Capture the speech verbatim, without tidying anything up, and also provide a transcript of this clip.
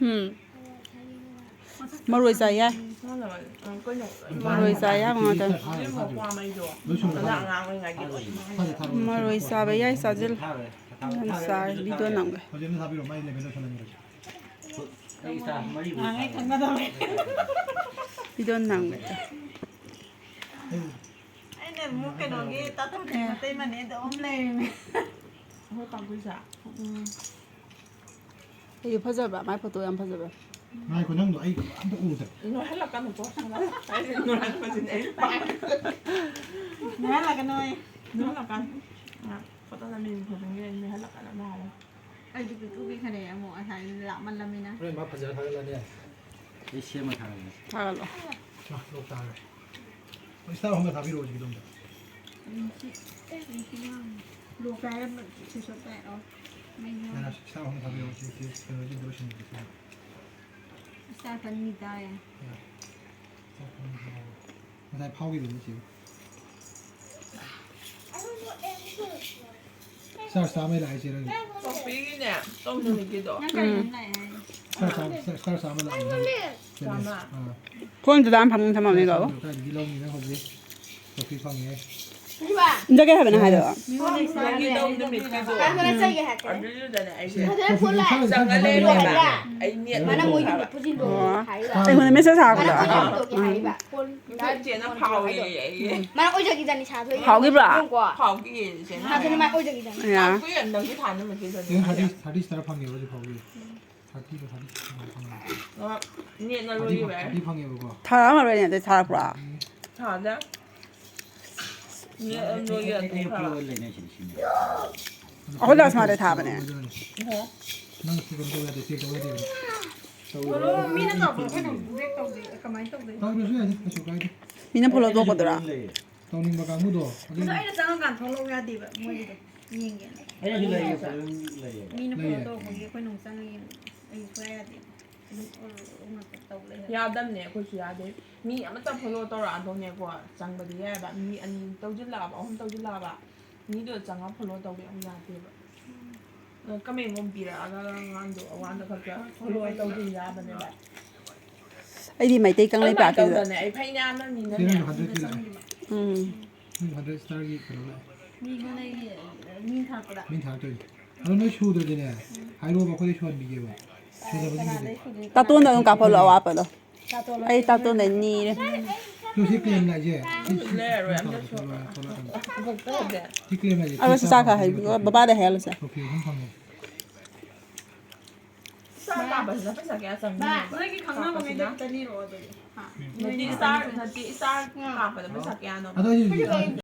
ꯎꯝ꯫ ꯃꯔꯣꯏ ꯆꯥ ꯌꯥꯏ꯫ ꯃꯔꯣꯏ ꯆꯥ ꯌꯥꯕ ꯉꯥꯛꯇꯅꯤ꯫ ꯃꯔꯣꯏ ꯆꯥꯕ ꯌꯥꯏ, ꯆꯥꯁꯤꯜꯂꯨ꯫ ꯌꯥꯝ ꯆꯥꯔꯦ, ꯚꯤꯗꯤꯑꯣ ꯅꯝꯒꯦ꯫ ꯚꯤꯗꯤꯑꯣ ꯅꯝꯒꯦ꯫ ꯑꯩꯅ ꯑꯃꯨꯛ ꯀꯩꯅꯣꯒꯤ ꯇꯥꯊꯣꯛꯈꯤ ꯃꯇꯩ ꯃꯅꯦꯗꯣ ꯑꯃ ꯂꯩꯔꯤꯅꯦ꯫ ꯑꯩꯈꯣꯏ ꯄꯥꯡꯒꯨꯏꯁꯦ꯫ ꯎꯝ꯫ ꯑꯩꯁꯨ ꯐꯖꯕ꯭ꯔꯥ? ꯃꯥꯏ ꯐꯣꯇꯣ ꯌꯥꯝ ꯐꯖꯕ꯭ꯔꯥ? ꯉꯥꯏꯈꯣ, ꯅꯪꯗꯣ ꯑꯩ ꯑꯝꯇ ꯎꯗ꯭ꯔꯦ꯫ ꯅꯣꯏꯍꯜꯂꯛꯀꯅꯨꯀꯣ, ꯁꯣꯝꯗ꯫ ꯑꯩꯁꯦ ꯅꯣꯏꯍꯟꯕꯁꯤꯅꯦ ꯑꯩ ꯄꯥꯝꯃꯤꯁꯦ꯫ ꯅꯣꯏꯍꯜꯂꯛꯀꯅꯣꯌꯦ꯫ ꯅꯣꯏꯍꯜꯂꯛꯀꯅꯨ꯫ ꯑ, ꯐꯣꯇꯣ ꯅꯝꯃꯤ ꯈꯨꯗꯤꯡꯒꯤ ꯅꯣꯏꯍꯜꯂꯛꯀꯅꯨ ꯍꯥꯏꯔꯦ꯫ ꯑꯩꯗꯤ ꯄꯤꯛꯇ꯭ꯔꯨ ꯄꯤꯛꯈ꯭ꯔꯦ ꯑꯃꯨꯛ, ꯉꯁꯥꯏ ꯂꯥꯞꯃꯜꯂꯝꯅꯤꯅ꯫ ꯍꯣꯔꯦꯟ ꯃꯥ ꯐꯖꯔ ꯊꯥꯒꯠꯂꯛꯑꯅꯤ꯫ ꯑꯩ ꯁꯦꯝꯃ ꯊꯥꯒꯠꯂꯛꯑꯅꯤ꯫ ꯊꯥꯒꯠꯂꯣ꯫ ꯃꯥ ꯂꯣꯛ ꯇꯥꯈ꯭ꯔꯦ꯫ ꯍꯣꯏ, ꯁ꯭ꯇꯥꯔ ꯑꯍꯨꯝꯒ ꯊꯥꯕꯤꯔꯛꯑꯣ ꯍꯧꯖꯤꯛꯀꯤꯗꯣ ꯑꯝꯇ꯫ ꯂꯣꯛ ꯇꯥꯏ, ꯁꯤ ꯁꯣꯛ ꯇꯥꯏ꯫ ꯑꯣ꯫ ꯃꯩ ꯌꯥꯎ-꯫ ꯅꯥꯅꯥ, ꯁ꯭ꯇꯥꯔ ꯑꯍꯨꯝ ꯊꯥꯕꯤꯔꯛꯑꯣ, ꯁꯤ, ꯁꯤ ꯀꯩꯅꯣꯁꯤꯡꯗꯣ ꯂꯣꯏꯁꯤꯟꯕꯤꯒꯦ꯫ ꯁ꯭ꯇꯥꯔ ꯑꯅꯤ ꯇꯥꯔꯦ꯫ ꯉꯁꯥꯏ ꯐꯥꯎꯈꯤꯕꯅꯤ ꯆꯦ꯫ ꯁ꯭ꯇꯥꯔ ꯆꯥꯝꯃꯩ ꯂꯥꯛꯏꯁꯦ ꯅꯪꯒꯤ꯫ ꯄꯣꯛꯄꯤꯒꯤꯅꯦ, ꯇꯧ ꯅꯨꯃꯤꯠꯀꯤꯗꯣ꯫ ꯅꯪ ꯀꯔꯤ ꯎꯝ꯫ ꯅꯪ ꯂꯥꯛꯑꯦ ꯍꯥꯏ? ꯁ꯭ꯇꯥꯔ ꯆꯥꯝꯃ, ꯁ꯭ꯇꯥꯔ ꯆꯥꯝꯃ ꯂꯥꯛꯏ ꯅꯪꯒꯤ꯫ ꯆꯥꯝꯃ꯫ ꯑꯥ꯫ ꯐꯣꯟꯗꯨꯗ ꯌꯥꯝ ꯐꯪꯅ ꯊꯝꯃꯝꯅꯦ, ꯁ꯭ꯇꯥꯔ ꯕꯥꯕꯨ꯫ ꯆꯥꯝꯃ ꯀꯥꯏꯗꯒꯤ ꯂꯧꯅꯤ ꯅꯪ ꯍꯧꯖꯤꯛ? ꯇ꯭ꯔꯣꯐꯤ ꯐꯪꯉꯦ꯫ ꯏꯟꯖꯒꯦ ꯍꯥꯏꯕꯅ ꯍꯥꯏꯗꯣ꯫ ꯃꯤꯉꯣꯟꯗ ꯏꯁꯥꯒꯤ ꯂꯧ ꯅꯨꯃꯤꯠꯀꯤꯗꯣ꯫ ꯀꯥꯏꯗꯅ ꯆꯩꯒꯦ ꯍꯥꯏꯔꯛꯀꯦ꯫ ꯑꯗꯨꯗꯨꯗꯅꯦ ꯑꯩꯁꯦ꯫ ꯐꯖꯅ ꯐꯨꯜꯂ-꯫ ꯆꯪꯉ ꯂꯩꯔꯝꯃꯦꯕ꯫ ꯑꯩ ꯅꯦꯠ ꯃꯥꯅ ꯃꯣꯏꯒꯤ ꯂꯣꯏꯊꯣꯛꯈ꯭ꯔꯕ꯫ ꯄꯨꯟꯁꯤꯟꯗꯣ ꯑꯣ꯫ ꯍꯥꯏꯕ꯫ ꯑꯩꯉꯣꯟꯗ ꯃꯦꯁꯦꯖ ꯃꯥꯅ ꯊꯥꯔꯛꯄꯗꯣ꯫ ꯄꯨꯟꯁꯤꯟꯗꯣ ꯍꯥꯏꯕ꯫ ꯐꯣꯟ ꯏꯆꯦꯅ ꯐꯥꯎꯔꯦ ꯑꯩ꯫ ꯃꯥꯅ ꯑꯣꯏꯖꯈꯤꯖꯥꯠꯅꯤ ꯁꯥꯗꯣꯏꯅꯦ꯫ ꯐꯥꯎꯈꯤꯕ꯭ꯔꯥ? ꯌꯦꯡꯉꯨꯀꯣ꯫ ꯐꯥꯎꯈꯤꯌꯦ ꯏꯆꯦꯅ꯫ ꯁꯥꯗꯣꯏꯅꯦ ꯃꯥ ꯑꯣꯏꯖꯈꯤꯖꯥꯠꯅꯤ꯫ ꯌꯥ꯫ ꯀꯨꯏꯔꯦ ꯅꯪꯒꯤ ꯊꯥꯅ ꯃꯦꯁꯦꯖ ꯑꯗꯨ꯫ ꯌꯦꯡꯉꯨ ꯊꯥꯔꯇꯤ, ꯊꯥꯔꯇꯤ ꯁ꯭ꯇꯥꯔ ꯐꯪꯉꯦꯕ ꯍꯧꯖꯤꯛ ꯐꯥꯎꯒꯤ꯫ ꯊꯥꯔꯇꯤꯗꯣ ꯊꯥꯔꯇꯤ ꯐꯪꯉꯦ꯫ ꯑ, ꯅꯦꯠꯅ ꯊꯥꯔꯇꯤ ꯂꯣꯏꯈꯤꯕ ꯐꯪ-, ꯌꯥꯏ꯫ ꯊꯥꯔꯇꯤ ꯐꯪꯉꯦꯕꯀꯣ꯫ ꯊꯥꯔꯛꯑꯝꯃꯔꯣꯏꯅꯦ ꯑꯗꯩ ꯊꯥꯔꯛꯄ꯭ꯔꯥ? ꯊꯥꯗꯦ꯫ ꯅꯦꯠ ꯑꯗꯨꯝ ꯂꯣꯏꯈꯤꯕ ꯑꯩ, ꯑꯩ, ꯑꯩ ꯇꯣꯛꯈ꯭ꯔꯕ꯫ ꯄꯤꯌꯣ ꯂꯩꯅꯩꯁꯤꯅꯤ ꯁꯤꯅꯦ꯫ ꯑꯩꯈꯣꯏ ꯗꯥꯁ ꯃꯥꯗꯩ ꯊꯥꯕꯅꯦ꯫ ꯑꯣꯍꯣ꯫ ꯅꯪ ꯁꯤ ꯀꯩꯅꯣ ꯇꯧ ꯌꯥꯗꯦ, ꯆꯦꯛ ꯇꯧ ꯌꯥꯗꯦꯕ꯫ ꯇꯧꯔꯣ, ꯃꯤꯅ ꯇꯧꯕꯗꯣ ꯑꯩꯈꯣꯏꯅ ꯕꯦꯛ ꯇꯧꯗꯦ꯫ ꯀꯃꯥꯏꯅ ꯇꯧꯗꯣꯏꯅꯣ? ꯇꯧꯗ꯭ꯔꯁꯨ ꯌꯥꯏꯗ, ꯀꯩꯁꯨ ꯀꯥꯏꯗꯦ꯫ ꯃꯤꯅ ꯐꯣꯂꯣ ꯑꯩ, ꯑꯩꯁꯨ ꯇꯧꯔꯛꯄꯗꯨꯔꯥ? ꯂꯩꯌꯦ꯫ ꯇꯧꯅꯤꯡꯕ ꯀꯥꯡꯕꯨꯗꯣ, ꯑꯗꯨ ꯑꯗꯨ ꯑꯩꯅ ꯆꯪꯉꯀꯥꯟꯗ ꯊꯣꯛꯂꯛꯑꯣ ꯌꯥꯗꯦꯕ ꯃꯣꯏꯒꯤꯗꯣ꯫ ꯌꯦꯡꯒꯦꯅ꯫ ꯑꯩꯁꯨ ꯂꯩꯌꯦ, ꯐꯖꯅ ꯂꯩꯌꯦ꯫ ꯃꯤꯅ ꯐꯣꯂꯣ ꯂꯩꯌꯦ꯫ ꯇꯧꯔꯛꯄꯒꯤ ꯑꯩꯈꯣꯏꯅ ꯑꯃꯨꯛ ꯆꯪꯉ ꯌꯦꯡꯕ꯫ ꯑꯩ ꯁꯨꯡꯌꯥ ꯌꯥꯗꯦ꯫ ꯑꯗꯨꯝ ꯑꯣꯔ ꯑꯣꯔ ꯉꯥꯛꯇ ꯇꯧ ꯂꯩ ꯍꯥꯏꯕ꯫ ꯌꯥꯗꯕꯅꯦ, ꯑꯩꯈꯣꯏꯁꯨ ꯌꯥꯗꯦ꯫ ꯃꯤ ꯑꯃꯇ ꯐꯣꯂꯣ ꯇꯧꯔꯛꯑꯗꯧꯅꯦꯀꯣ, ꯆꯪꯕꯗꯤ ꯌꯥꯏꯑꯕ꯫ ꯃꯤ ꯑꯅꯤ ꯇꯧꯁꯤꯜꯂꯛꯑꯕ, ꯑꯍꯨꯝ ꯇꯧꯁꯤꯜꯂꯛꯑꯕ, ꯃꯤꯗꯣ ꯆꯪꯉ ꯐꯣꯂꯣ ꯇꯧꯕ ꯌꯥꯝ ꯌꯥꯗꯦꯕ꯫ ꯀꯃꯦꯟꯒꯨꯝ ꯄꯤꯔꯛꯑꯒ ꯉꯥꯟꯗꯣ ꯑꯋꯥꯟꯗ ꯈꯛꯇ ꯐꯣꯂꯣ ꯇꯧꯕꯤꯕ ꯌꯥꯕꯅꯦꯕ꯫ ꯑꯩꯗꯤ ꯃꯩꯇꯩ ꯀꯪꯂꯩꯄꯥꯛꯀꯤꯗꯨꯗ꯫ ꯇꯧꯗꯅꯦ ꯑꯩ ꯐꯩꯅꯥꯝꯅ ꯃꯤꯅꯅꯦ ꯆꯦꯅꯦꯜꯗꯣ ꯍꯟꯗ꯭ꯔꯦꯠ ꯀꯦ ꯂꯥꯛꯑꯦ꯫ ꯎꯝ꯫ ꯅꯪ ꯍꯟꯗ꯭ꯔꯦꯠ ꯁ꯭ꯇꯥꯔꯒꯤ ꯀꯩꯅꯣ ꯂꯥꯛꯑꯦ꯫ ꯃꯤ ꯈꯪꯅꯩꯒꯤ ꯃꯤ ꯊꯥꯔꯛꯄꯗ꯫ ꯃꯤ ꯊꯥꯔꯛꯇꯣꯏꯅꯦ꯫ ꯑꯗꯣ ꯅꯣꯏ ꯁꯨꯗ꯭ꯔꯗꯤꯅꯦ ꯍꯥꯏꯔꯛꯑꯣꯕ, ꯑꯩꯈꯣꯏꯗ ꯁꯨꯍꯟꯕꯤꯒꯦꯕ꯫ ꯁꯨꯗꯕꯁꯤꯡꯗꯨꯗꯤ꯫ ꯇꯥꯇꯣꯟꯗ ꯑꯗꯨꯝ ꯀꯥꯞꯍꯜꯂꯣ ꯑꯋꯥꯠꯄꯗꯣ꯫ ꯑꯩ ꯇꯥꯇꯣꯟꯗ ꯅꯤꯔꯦ꯫ ꯅꯣꯏ ꯁꯤ ꯀ꯭ꯂꯦꯝ ꯂꯥꯛꯏꯁꯦ꯫ ꯁꯤ ꯂꯩꯔꯔꯣꯏ ꯑꯝꯇ ꯊꯣꯛꯂꯛꯑꯅꯤ꯫ ꯊꯣꯛꯇꯦ꯫ ꯁꯤ ꯀ꯭ꯂꯦꯝ ꯂꯥꯛꯏꯁꯦ꯫ ꯑꯗꯣ ꯁꯤ ꯆꯥꯈ꯭ꯔ ꯍꯥꯏꯕꯤꯌꯣ ꯕꯕꯥꯗ ꯍꯥꯏꯍꯜꯂꯨꯁꯦ꯫ ꯇ꯭ꯔꯣꯐꯤ ꯑꯍꯨꯝ ꯐꯪꯉꯦ꯫ ꯏꯁꯇꯥꯔ ꯀꯥꯞꯄꯁꯤꯅ ꯄꯩꯁꯥ ꯀꯌꯥ ꯆꯪꯒꯦ? ꯅꯣꯏꯒꯤ ꯈꯪꯅꯕꯉꯩꯗ ꯈꯤꯇ ꯂꯤꯔꯛꯑꯣ ꯑꯗꯨꯗꯤ꯫ ꯅꯠꯇꯦ ꯏꯁꯇꯥꯔ ꯅꯠꯇꯦ ꯏꯁꯇꯥꯔ ꯀꯥꯞꯄꯗ ꯄꯩꯁꯥ ꯀꯌꯥꯅꯣ? ꯑꯗꯣ ꯑꯩ ꯍꯧꯖꯤꯛ